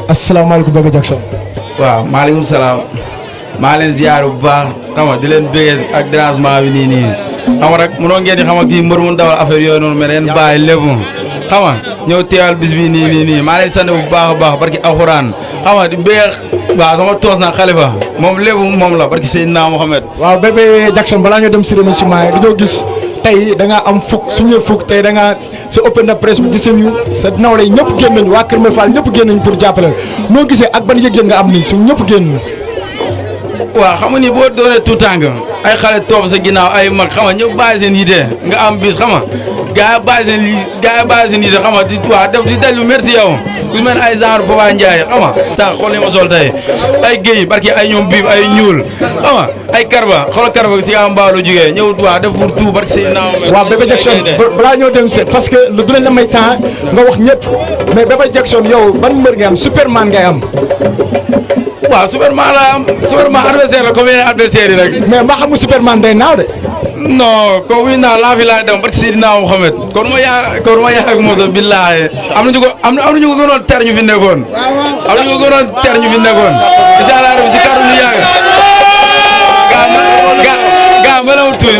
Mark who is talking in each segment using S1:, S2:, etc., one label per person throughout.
S1: asalaamaaleykum Bébé Jackson.
S2: waaw maaleykum salaam maa leen ziar bu baax xam nga di leen bëggee ak dérangement bi nii xam nga rek mënoo ngeen di xam nga kii mbër mu dawal affaire yooyu noonu mais dañu bàyyi lépp xam nga ñëw teewal bis bi nii maa leen sant bu baax a baax barki alxuraan xam nga di bëgg waaw sama toos na xalifa moom lépp moom la barki Seydina Mohamed.
S1: waaw Bébé Jackson balaa ñoo dem si remerciement yi dañoo gis tey da nga am fukk su ñëwee fukk tey da nga sa open de presse bi gis nañu sa nawle yi ñëpp génn nañu waa Kër Mbaye Fall ñëpp génn nañu pour jàppale noo gisee ak ban yëg-yëg nga am nii su ñëpp génn.
S2: waaw xam nga ni boo doonee tout tànk ay xale topp sa ginnaaw ay mag xam nga ñëpp bàyyi seen yite nga am bis xam nga gars yi bàyyi seen yite xam nga di waaw def di dal lu merci yow ku mel ay genre Papa Ndiaye xam nga tax xool li ma sol tey ay géej barki ay ñoom biib ay ñuul xam nga ay karba xool karba si am mbaalu jugee ñëw waaw def pour tout barki seen naaw
S1: waaw Bébé Jackson balaa ñoo dem seet parce que lu dinañ la may temps nga wax ñëpp mais Bébé Jackson yow ban mbër ngay am Superman ngay am.
S2: waaw Superman la am Superman adversaire la comme yeneen adversaire yi rek.
S1: mais mbaa xam nga Superman day naaw de.
S2: non ko wi naa laa fi laa dem barki Seydina Mohamed kon ma yaa ak Moussa billaahi am nañu ko gënoon ter ñu fi nekkoon am nañu ko gënoon ter ñu fi nekkoon incha allah rabbi si kàddu ñu yàgg gaa ma la ma tuuti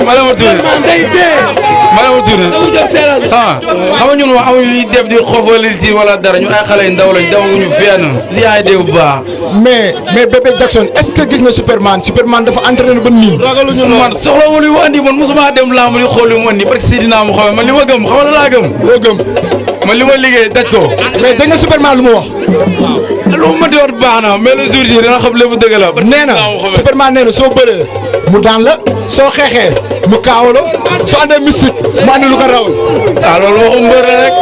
S2: xam nga ñun wax amuñu ñuy def di xofaliti wala dara ñun ay xale yu ndaw lañ dawuñu fenn si yaay dégg bu baax.
S1: mais Bébé Jackson est-ce que gis nga Superman dafa entraîné ba nii.
S2: ragaluñu man soxla wu li mu andi man mosuma dem lamb li xool li mu andi parce que Seydina mu xamee man li ma gëm xam nga laa gëm.
S1: loo gëm
S2: man li ma liggéey daj ko.
S1: mais dégg nga Superman lu mu wax.
S2: lu mu mënti woon baax na mais le jour ji dina xam lépp dëgg la.
S1: nee na Superman nee na soo bëree mu daan la soo xeexee mu kaawalo soo andee mystique mu andi lu ko rawal.
S2: waaw loolu waxu mbër la rek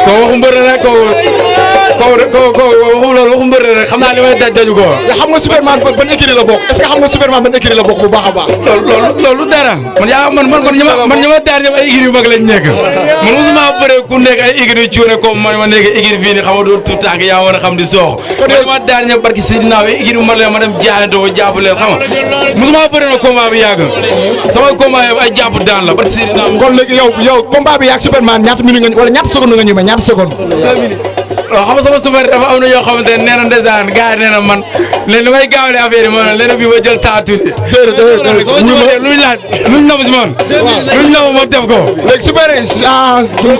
S2: waxu mbër la rek waxu mbër la rek xam naa li may daju ko.
S1: nga xam nga Superman ban écurie la bokk est-ce que xam nga Superman ban écurie la bokk bu baax a baax.
S2: loolu dara man ñi ma daar ñëpp ay écurie yu mag lañ nekk man mosuma bëree ku nekk ay écurie yu cuune comme man ma nekk écurie fii nii xam nga doon tout temps yaa war a xam di soox man ñi ma daar ñëpp barki Seydina ay écurie yu mag leen ma dem jaayante ko jàpp leen xam nga mosuma bëree na combat bi yàgg sama combat yëpp ay jàpp daan la barki Seydina.
S1: kon léegi yow combat bi yàgg Superman ñaata minute nga wala ñaata seconde nga ñëwee ñaata seconde.
S2: 2 minutes. waaw xam nga sama super dafa am na yoo xamante ne nee na ndeysaan gars yi nee na man léegi li may gaawale affaire yi ma ne léegi bii ma jël temps tuuti.
S1: déedéet
S2: luñ laaj luñ nam si man. luñ nam ma def ko.
S1: léegi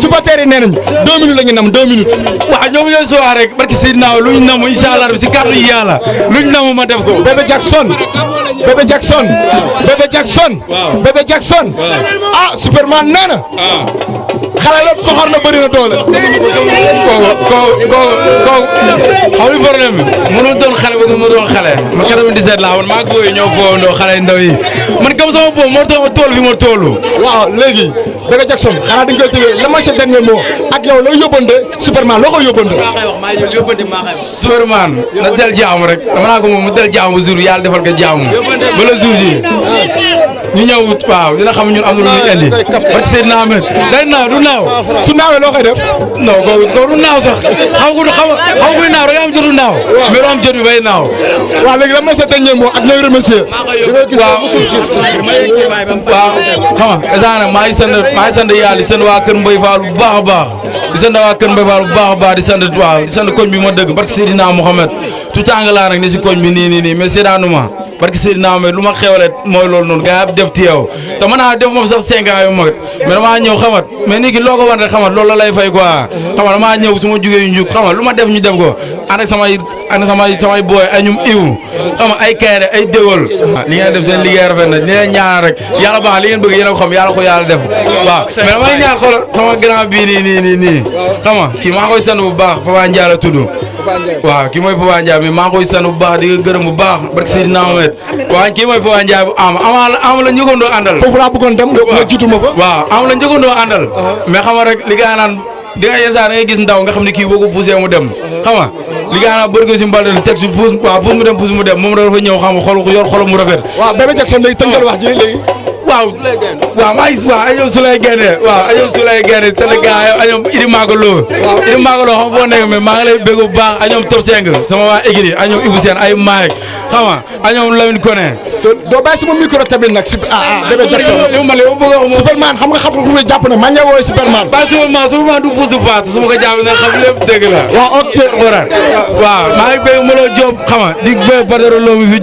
S1: supporter yi nee nañ 2 minutes la ñu nam 2 minutes.
S2: waaw ñoom ñooy soxla rek barki Seydina luñ nam incha allah si kàddu yi yàlla luñ nam ma def ko.
S1: Bébé Jackson. Bébé Jackson. ah Superman nee na. xale la soxor na bëri na doole.
S2: xaw ma problème bi mënul doon xale ba ma doon xale man 97 laa woon maa ngi ñëw foo ndoo xale ndaw yi man comme sama boobu moo tax ma tool fi ma toolu.
S1: waaw léegi Bébé Jackson xanaa dañ koy tëjee la mooy sa dernier mot ak yow loo yóbbante Superman loo koy yóbbante.
S2: Superman na del jaamu rek dama naa ko moom mu del jaamu jour yàlla defal ko jaamu ba la jour ji ñu ñëw waaw dina xam ñun am na lu ñuy indi parce que Seydina Ahmed day naaw du naaw
S1: su naawee loo koy def.
S2: non ko du naaw sax xam kuy naaw da nga am jotu naaw mais du am jot bi bay naaw.
S1: waaw léegi lan mooy sa dernier mot ak looy remercier.
S2: waaw xam nga maa ngi sant yàlla di sant waa Kër Mbaye Fall bu baax a baax di sant waa Kër Mbaye Fall bu baax a baax di sant koñ bi ma dëgg barke Seydina Mohamed tout temps nga laa nag ni si koñ bi nii mais seedaanuma barke Seydina Mohamed lu ma xewale mooy loolu noonu gars yi def teew te mën naa def moom sax 5 ans yu mag mais damaa ñëw xamat mais nit ki loo ko wan rek xamat loolu la lay fay quoi xamat damaa ñëw su ma jugee yu njug xamat lu ma def ñu def ko ànd ak samay booy ay ñum iw xama ay kayre ay déwal li ngeen def seen liggéey rafet na ni leen ñaan rek yàlla baax li ngeen bëgg yéen a ko xam yàlla ko yàlla def waaw mais damay ñaan xoolal sama grand bii nii xama kii maa koy sant bu baax Papa Ndiaye la tudd waaw kii mooy Papa Ndiaye mais maa koy sant bu baax di gërëm bu baax barke Seydina Mohamed waaw kii mooy Papa Ndiaye bu am la njëkkandoo àndal
S1: foofu laa bëggoon dem nga jiitu ma fa
S2: waaw am la njëkkandoo àndal mais xam nga rek li nga naan di nga yenn saa da ngay gis ndaw nga xam ne kii boo ko poussé mu dem xam nga li nga naan bëri ko si mbal teg si pousse mu dem moom dafa ñëw xam nga yor xolam mu rafet.
S1: waaw Bébé Jackson léegi tënkal wax ji léegi.
S2: waaw maa ngi waaw ay ñoom Souley Gene waaw ay ñoom Souley Gene Sénégal ay ñoom Idi Magalo Idi Magalo xam foo nekk mais maa ngi lay bëgg bu baax ay ñoom Top 5 sama waa Igri ay ñoom Ibou Sène ay Mike xam nga ay ñoom Lamine Koné
S1: doo bàyyi sama micro tamit nag bébé Jackson Superman xam nga ku may jàpp ne man ñoo woowee Superman
S2: ba Superman du pousse passe su ma ko jàpp nag xam lépp dëgg la
S1: waaw ok
S2: waaw maa ngi bëgg Molo Diop xam nga di bëgg Badara Lo mi fi